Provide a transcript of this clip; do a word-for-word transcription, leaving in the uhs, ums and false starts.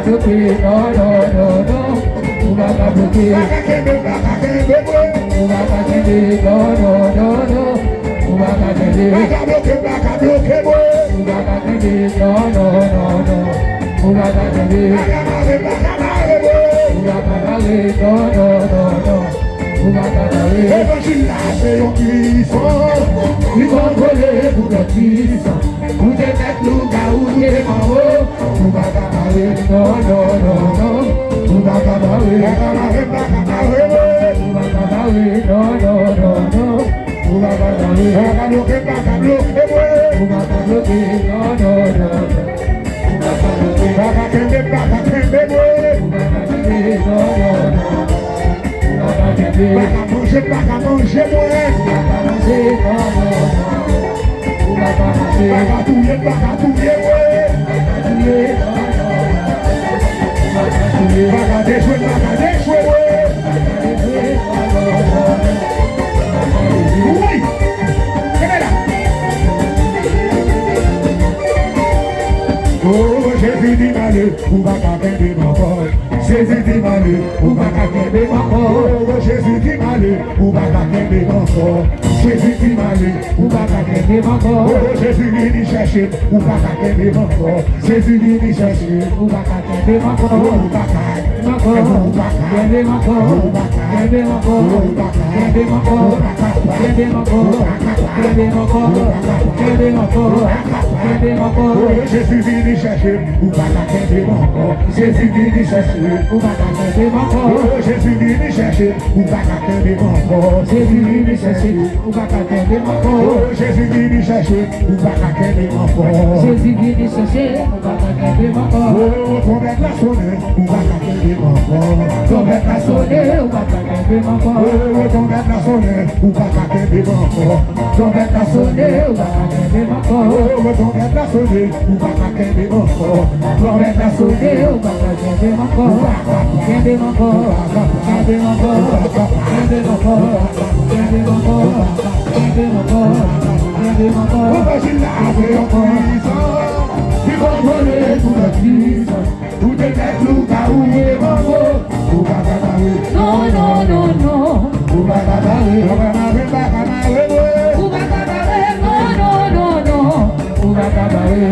Bloke, non, non, non, non. Ou pa ka bloke. Pa ka kenbe, pa ka kenbe, bro. Ou pa ka kenbe, non, non, non, non. Ou pa ka kenbe. Pa ka bloke, pa ka bloke, bro. Ou pa ka kenbe, non, non, non, non. Ou pa ka kenbe. Pa ka mare, pa ka mare, bro. Ou pa ka mare, non, non, non, non. Ou pa ka mare. Levanjil la se yon pwisan. Li kontwole pou lòt pwisan. Ou te tèt lougawou, ou te manbo. Ou pa ka mare, non, non, non, non. Ou pa ka mare. Pa ka mare, pa ka mare, non. Ou pa ka mare, non, non, non, non. Ou pa ka mare. Pa ka bloke, pa ka bloke, bro. Ou pa ka bloke, non, non, non, non. Ou pa ka bloke. Pa ka kenbe, pa ka kenbe, bro. Ou pa ka kenbe, non, non, non. Ou pa ka kenbe. Pa ka manje, pa ka manje, bro. Ou pa ka manje, non, non, non. Ou pa ka manje. Pa ka touye, pa ka touye, bro. Ou pa ka touye, non, non, non. Ou pa ka touye. Pa ka dechwe, pa ka dechwe, bro. Ou pa ka dechwe, non, non, non. Wi! Kenbe la! Oh, Jezi di m ale, ou pa ka kenbe m ankò. Jezi di m ale, ou pa ka kenbe m ankò. Oh, Jezi di m ale, ou pa ka kenbe m ankò. Jezi di m ale, ou pa ka kenbe m ankò. Oh, Jezi vini chèche m, ou pa ka kenbe m ankò. Jezi vini chèche m, ou pa ka kenbe m ankò. Ou pa ka kenbe m ankò. Kenbe m ankò. Kenbe m ankò. Kenbe m ankò. Kenbe m ankò. Kenbe m ankò. Kenbe m ankò. Kenbe m ankò. Oh, Jezi vini chèche m, ou pa ka kenbe m ankò. Jezi vini chèche m, ou pa ka kenbe m ankò. Oh, Jezi vini chèche m, ou pa ka kenbe m ankò. Jezi vini chèche m, ou pa ka kenbe m ankò. Oh, Jezi vini chèche m, ou pa ka kenbe m ankò. Jezi vini chèche m, ou pa ka kenbe m ankò. Oh, twonpèt la sonnen, ou pa ka kenbe m ankò. Twonpèt la sonnen, ou pa ka kenbe m ankò. Oh, twonpèt la sonnen, ou pa ka kenbe m ankò. Twonpèt la sonnen, ou pa ka kenbe m ankò. Oh, twonpèt la sonnen, ou pa ka kenbe m ankò. Twonpèt la sonnen, ou pa ka kenbe m ankò. Kenbe m ankò. Kenbe m ankò.